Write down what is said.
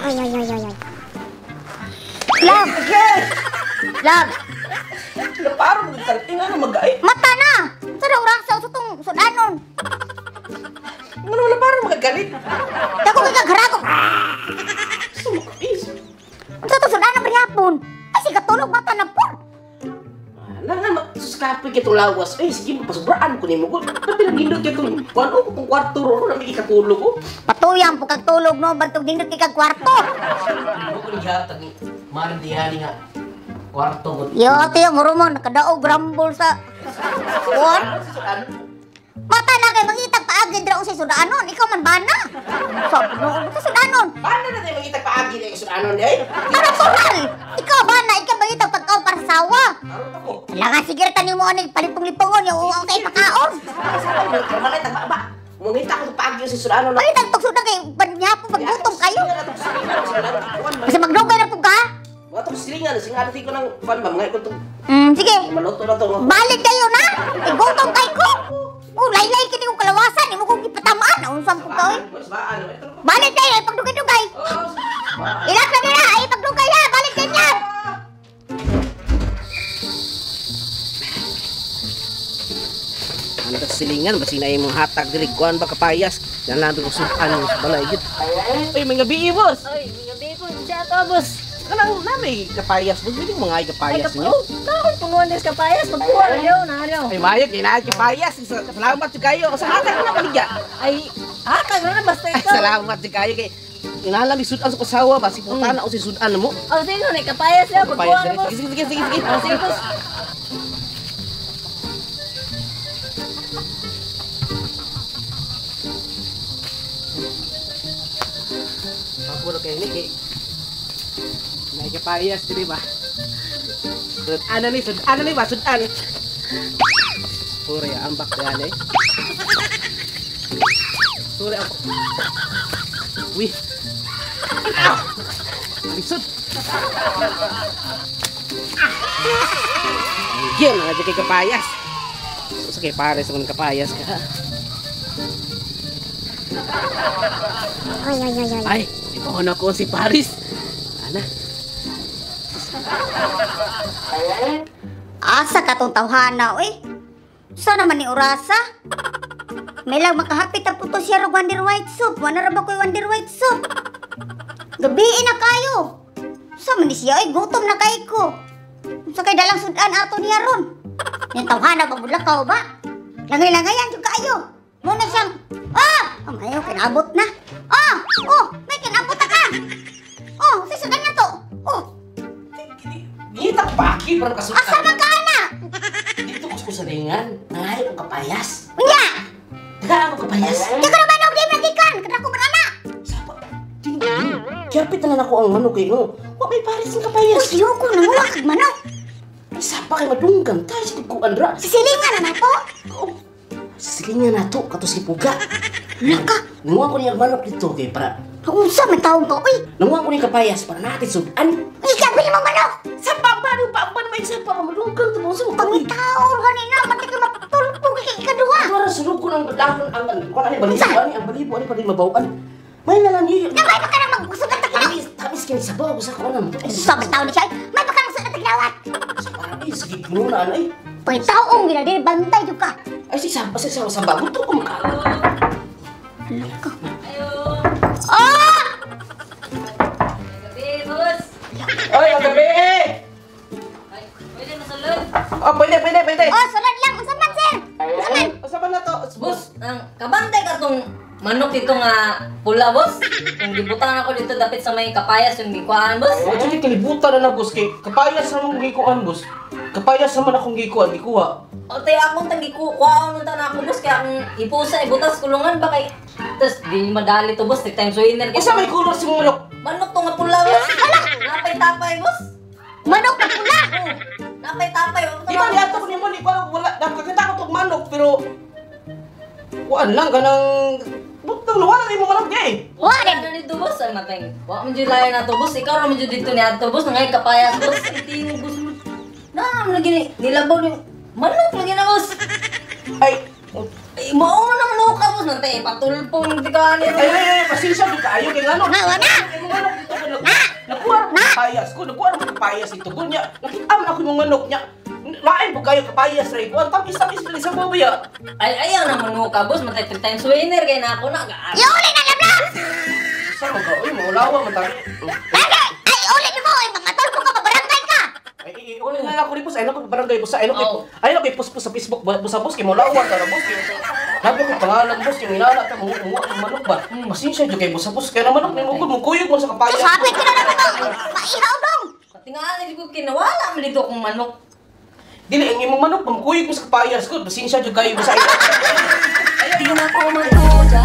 Oy, oy, oy, oy, oy. Love! Love! Parang nagkalting ano mag-ay. Mata na! Sa daw rasa sa tong sudanon. Ano wala parang magagalit. Dako kay kagharako. Sumakis. Unsa tong sudanon prihapon? Ay sige tulog mata na po. Wala nga, suskapoy kitong lawas. Eh, sige, mapasubraan ko nimo. Tapi lang gindot kitong kuwan o kung kwarto ro na may ikatulog ko. Patuyang po kag tulog no, bantog nindot kay kag kwarto. Ano ko niya tag maram dihani nga kwarto ko. Yo, ate yung muro mo nakadaog grumble sa kuwan. Mata na kay mangitag paagi dira unsay sudanon, ikaw man bana. Sabi no, sa sudanon. Paano na tayo mangitag paagi na yung sudanon eh? Natural. Ikaw bana, ikaw mangitag pagkaon para sa sawa. Aron ako. Langan sige ra tanim mo ani palitong-lipongon yung uwa kay pakaon. Malay tag ba. Mangita ko paagi sa sudanon. Mangitag tog sudan kay banyapo paggutom kayo. Kasi magdugay na pud ka. Mga tong silingan, singalan ko ng kuwan ba mga ikon tong Sige. maluto na to. Balik kayo na. Igutom kay ko. Oh, laylay kini kong kalawasan, imo kong gipatamaan, unsa po ka oy. Balik kayo ay pagdugay-dugay. Ilak na nila ay pagdugay ha, balik kayo niya. Ano ka silingan, basi na imong hatag diri kuan ba kapayas. Yan lang ko sukan sa balay gid. Oy, mga bi'i boss. Oy, mga bi'i po siya to boss. Kanang nami kapayas, boss, pwede mo nga kapayas niyo. Oh, nakoy punuan des kapayas, magkuha na yo, na yo. Ay, mayo kay naa kapayas. Salamat jud kayo. Sa hatag na baligya. Ay, hatag na basta Ay, ikaw. salamat jud kayo kay inalam isudan sa kusawa ba si putana o si sudan mo. Oh, sige na kapayas ya, magkuha na boss. Sige, sige, sige, sige. Oh, sige boss. Ako na kayo ni kay may kapayas diri ba? Sudan na ni, sudan na ni ba? Sudan. Sorry, ambak yan eh. Sorry ako. Uy. Ah! Lisod. Yan, mga kay kapayas. So, kay pares akong kapayas ka. Oy, oy, oy, oy. Ay, ikaw na ko si Paris. Ana. Asa ka tong tawhana, oy? Sa naman ni orasa? May lang makahapit ang puto siya rog Wonder White Soup. Wala ra ba ko'y Wonder White Soup? Gabiin na kayo. Sa man ni siya, oy, gutom na kay ko. Sa kay dalang sudan ato niya ron. Yung tawhana ba bulakaw ba? Langay-langayan jud kaayo. Muna siyang, ah! Oh, mayo, kinabot na. Ah! Oh, may kinabot na ka! Oh, sa sudan na to. Oh. Ngita paki para kasukan. Asa man ka na? Dito ko sa ringan. Nangayo kong kapayas. Unya! Tagaan ko kapayas. Di ko naman og di magikan. Kada ko man ana. Sapa. Tingnan. Kiyapit na lang ako ang manok eh, no? Wa may pares ng kapayas. Uy, siyoko nanguha kag manok. Ay, sapa kay madunggan. Tayo sa kuan ra. Sisilingan na nato. Oh. Sisilingan na to kato si Puga. Naka. Nanguha ko niya ang manok dito kay para. Unsa man taong ka, uy? Nanguha ko niya kapayas para natin sudan. Ikaw bili mo manok. Sapa pa pa pa may sapa pa madunggan to mo sa Pangitaon ganina, pati ka matulpo kay ikaduha. Para sulod ko ng dahon ang kuan ani balibo ani ang balibo ani pa rin mabawaan. May nalang niyo. Na may baka na magsugat ta kini. Tamis, tamis kay sabaw sa kuan mo. Sa man taon ni siya, may baka magsugat ta kinawat. Ay, sige mo na ano eh. Pangitaong gina diri bantay jud ka. Ay, si sapa si sapa sa bago to ko maka. Laka. Ah! Gabi, boss. Ay, ang gabi eh. Ay, pwede masulod. Oh, pwede, pwede, pwede. Oh, sulod lang. Unsa man, sir? Unsa man? Unsa man na to? Boss, ang kabantay ka tong manok dito nga pula, boss. Yung gibutan ako dito dapit sa may kapayas yung gikuhaan, boss. Oh, sige, kalibutan na na, boss. Kay kapayas naman gikuan, boss. Kapayas naman akong gikuan, gikuha. O, tayo akong tagikuhaan nung tanan ako, boss. Kaya akong ipusa, ibutas, kulungan ba kay... Tapos, di madali to, boss. Take times winner. Unsa may color si mong manok? Manok to nga pula, boss. Napay-tapay, boss. Manok na pula? Oo. Napay-tapay. Di ba niadto ko nimo ni wala wala nakakita ko tog manok pero kuan lang kanang butang wala ni mo manok eh. Wala na dito, boss. Ay matay. Wa man jud layo na to, boss. Ikaw ra man jud dito ni adto, boss. Nangay kapayas, boss. Hindi mo, boss. Na lagi ni nilabaw ni manok lagi na, boss. Ay, Ay, mao man ang manok ka, boss. boss, mantay patulpong di ka ni. Ay, ay, ay, pasensya gyud kaayo kay ngano. Na, wala. Imong manok dito ko nakuha ra kapayas ko, nakuha ra kapayas ito ko niya. Nakita man ako imong manok niya. Lain po kayo kapayas ra ko. Ang tamis-tamis dili sa babaya. Ay, ayaw na manuka, boss, mantay 3 times winner kay na ako na. Iuli na lablab. Sa mga oy, maulawa man tani. Ay, ay, uli mo ay mga tulpo ka mabarangay ka. Ay, ay, uli na lang ako ni boss. Ay, naku, barangay boss. Ay, naku, Oo. ay, naku, puspos sa Facebook ba? Boss, boss, kay maulawa ta na, boss. Nabi ko pangalan, boss, kay minana ta, muha ang manok ba? Pasensya jud kay boss, boss. Kaya na manok, ni mo mukuyog mo sa kapayas. Sus, hapit ko na naman mo. Maihaw dong. Tingaan ko kinawala man dito akong manok. Dili, ang imong manok, mukuyog mo sa kapayas ko. Pasensya jud kayo, boss. Ay, Di na ko magduda.